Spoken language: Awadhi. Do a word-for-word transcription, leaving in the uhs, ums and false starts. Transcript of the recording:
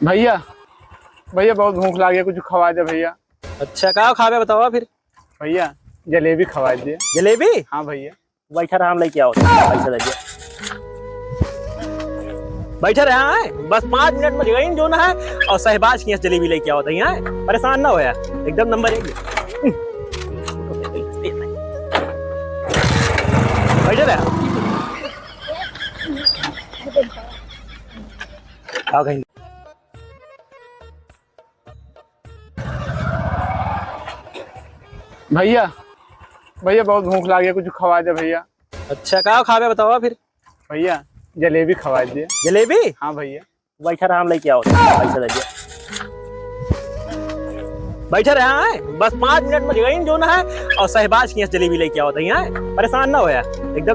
भइया, भइया, बहुत भूख लागे, कुछ खवाइ दे भइया। अच्छा, का खाबे बतावा फिर? भइया, जलेबी खवाइ दे। जलेबी? हाँ भइया। बैठा रहा, हम लइके आवत है, पैसा दे दिया। बैठा रहा है, बस पाँच मिनट में गइन जौन है, और शहबाज की यहाँ जलेबी लइके आवत है यहाँ। परेशान ना हो यार, एकदम नंबर एक। बैठा रहा। आओ कहीं। भइया, भइया, बहुत भूख लागे, कुछ खवाइ दे भइया। अच्छा, का खाबे बतावा फिर? भइया, जलेबी खवाइ दे। जलेबी? हाँ भइया। बैठा रहा, हम लइके आवत है, पैसा दे दिया। बैठा रहा है, बस पाँच मिनट में गइन जौन है, और शहबाज की यहाँ जलेबी लइके आवत है यहाँ। परेशान ना हो यार, एकदम